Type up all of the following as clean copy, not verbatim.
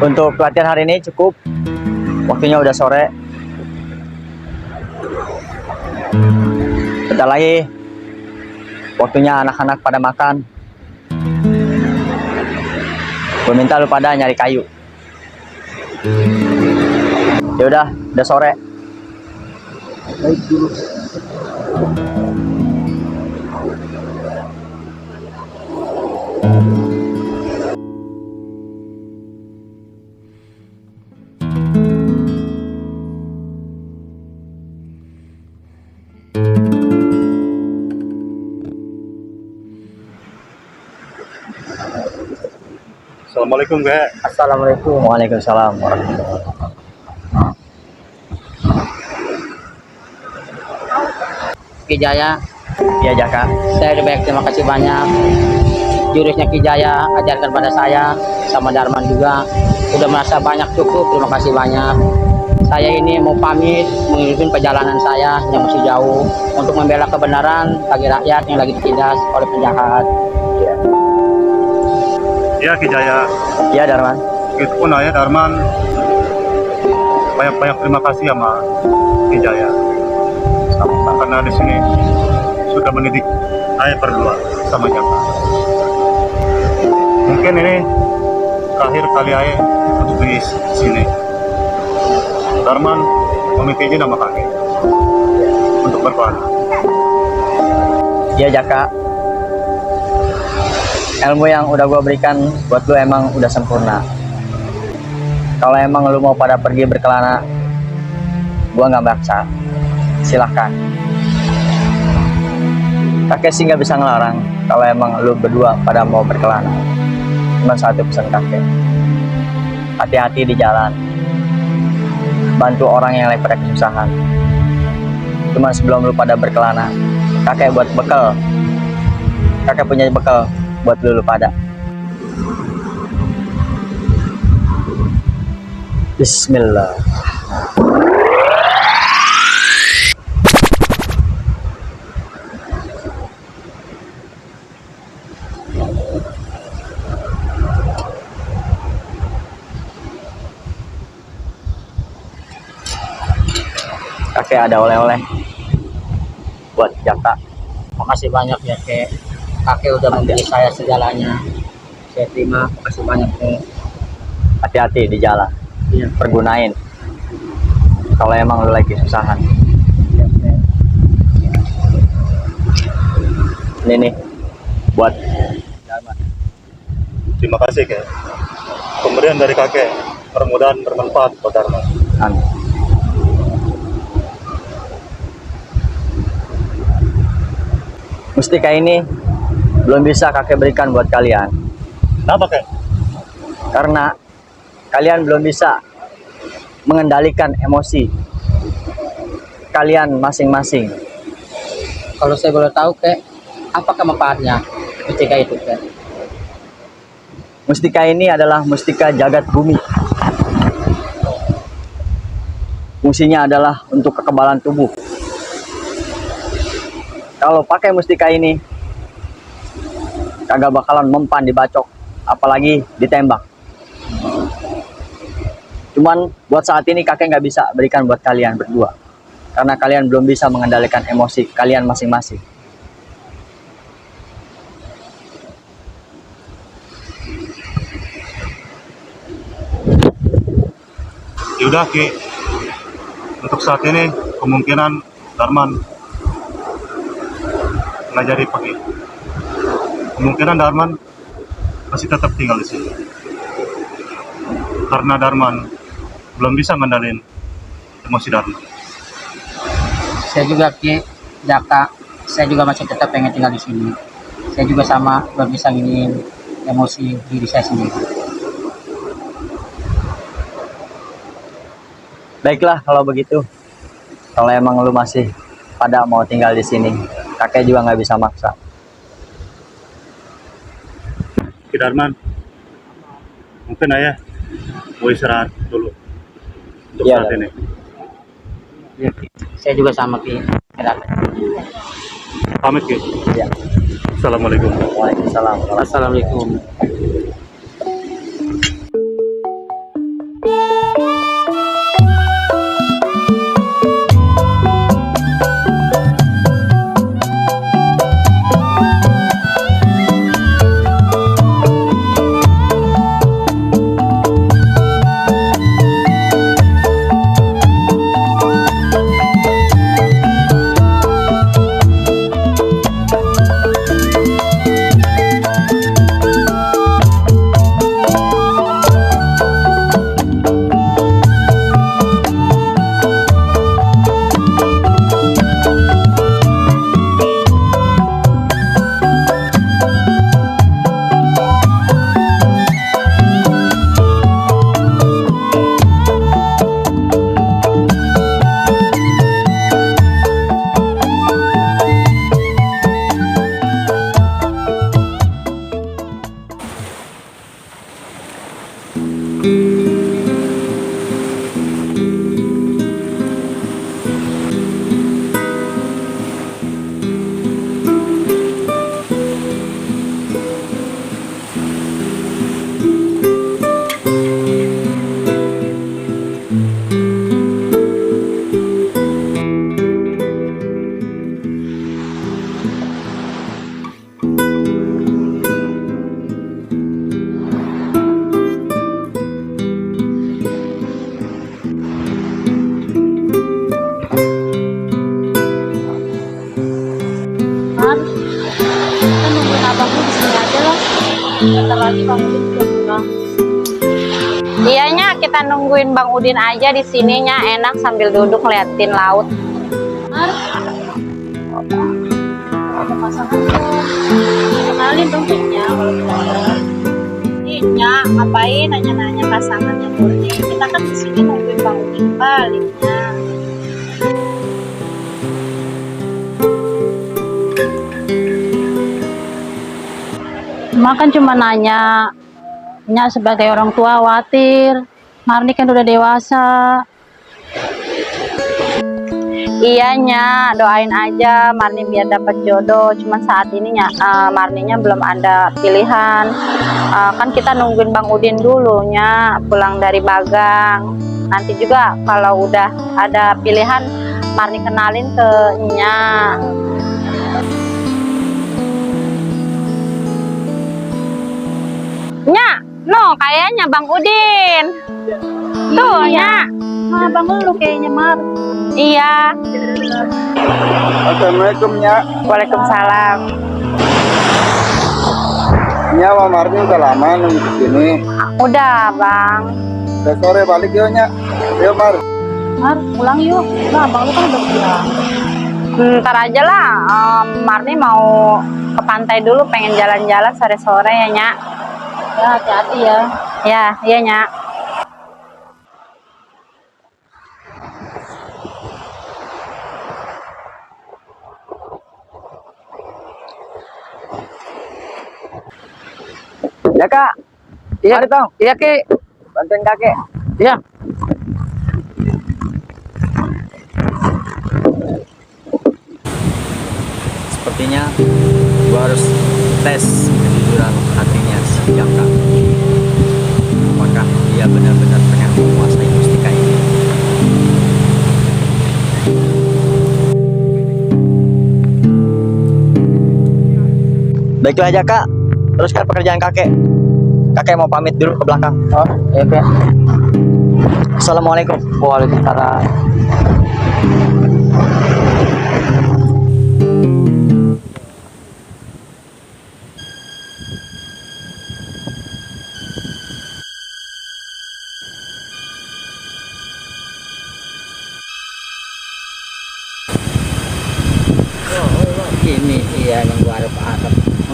Untuk pelatihan hari ini cukup, waktunya udah sore. Bentar lagi waktunya anak-anak pada makan. Gue minta lu pada nyari kayu. Ya udah sore. Baik dulu. Assalamualaikum, Kak. Assalamualaikum. Waalaikumsalam warahmatullahi wabarakatuh. Ki Jaya, Ya Jaka. saya udah banyak terima kasih banyak. Jurusnya Ki Jaya ajarkan pada saya, sama Darman juga. Udah merasa banyak cukup, terima kasih banyak. Saya ini mau pamit, mengikuti perjalanan saya yang masih jauh untuk membela kebenaran bagi rakyat yang lagi ditindas oleh penjahat. Ya, Ki Jaya. Ya Darman. Itu pun ayah Darman. Banyak-banyak terima kasih sama Ki Jaya. Karena di sini sudah mendidik ayah berdua sama Jaka. Mungkin ini terakhir kali ayah untuk di sini. Darman meminta izin sama kakek untuk berkelana. Ya Jaka. Ilmu yang udah gue berikan buat lu emang udah sempurna. Kalau emang lu mau pada pergi berkelana, gue nggak maksa. Silahkan. Kakek sih nggak bisa ngelarang kalau emang lu berdua pada mau berkelana. Cuma satu pesan kakek, hati-hati di jalan, bantu orang yang lagi pada kesusahan. Cuma sebelum lu pada berkelana, kakek buat bekal. Kakek punya bekal buat lu pada. Bismillah. Kakek ada oleh-oleh buat Jaka. Makasih banyak ya Kek. Kakek udah memberi saya segalanya. Saya terima, makasih banyak Kek. Hati-hati di jalan. Iya. Pergunain kalau emang lu lagi kesusahan. Iya, Kek. Ini nih buat Darman. Terima kasih, Kak. Pemberian dari kakek mudah-mudahan bermanfaat buat Darman. Amin. Mustika ini belum bisa kakek berikan buat kalian Kenapa, Kak? karena kalian belum bisa mengendalikan emosi kalian masing-masing. Kalau saya boleh tahu Kek, apakah manfaatnya ketika itu Kek? Mustika ini adalah mustika jagat bumi. Fungsinya adalah untuk kekebalan tubuh. Kalau pakai mustika ini, kagak bakalan mempan dibacok, apalagi ditembak. Cuman buat saat ini kakek nggak bisa berikan buat kalian berdua, karena kalian belum bisa mengendalikan emosi kalian masing-masing. Yaudah, Ki. Untuk saat ini kemungkinan Darman ngajari pergi. Kemungkinan Darman masih tetap tinggal di sini. Karena Darman belum bisa ngendalin emosi Darman. Saya juga Ki, Jaka, saya juga masih tetap pengen tinggal di sini. Saya juga sama belum bisa nginin emosi diri saya sendiri. Baiklah kalau begitu. Kalau emang lu masih pada mau tinggal di sini, kakek juga nggak bisa maksa. Ki Darman, mungkin ayah mau istirahat dulu untuk Iya, saat Darman. ini. Iya, Ki. Saya juga sama Ki. Pamit Ki. Ya. Assalamualaikum. Waalaikumsalam. Assalamualaikum. Mar, kita nungguin abang lu di sini aja lah. Bentar lagi Bang Udin juga pulang. Iyanya kita nungguin Bang Udin aja di sininya enak sambil duduk ngeliatin laut. Mar, ada pasangan tuh. Kenalin dong Nya kalau kita ada. Nya ngapain nanya-nanya pasangannya dulu? Kita kan di sini nungguin Bang Udin baliknya. Mak kan cuma nanya. Nya sebagai orang tua khawatir. Marni kan udah dewasa. Iyanya doain aja Marni biar dapat jodoh. Cuman saat ini Marninya belum ada pilihan. Kan kita nungguin Bang Udin dulu nya pulang dari Bagang. Nanti juga kalau udah ada pilihan Marni kenalin ke Nya. Nya, no kayaknya Bang Udin. Tuh Nya. Ah, Bang lu kayaknya Mar. Iya. Assalamualaikum Nya. Waalaikumsalam. Nya sama Marni udah lama nunggu di sini. Udah Bang. Udah sore balik yuk Nya. Yuk Mar. Mar, pulang yuk. Lah, Bang lu kan udah pulang. Ntar aja lah. Marni mau ke pantai dulu, pengen jalan-jalan sore-sore ya Nya. Ya, hati-hati ya. Ya, iya Nya. Ya kak, Iya, mari dong, iya Ki. bantuin kakek. Iya. Sepertinya gua harus tes kejujuran hatinya si Jaka. Apakah dia benar-benar pengen menguasai mustika ini? Baiklah Jaka, teruskan pekerjaan kakek. Kakek mau pamit dulu ke belakang. Oh, iya Ki. Assalamualaikum. Waalaikumsalam.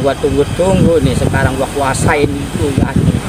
gua tunggu-tunggu nih, sekarang gua kuasain tugas nih.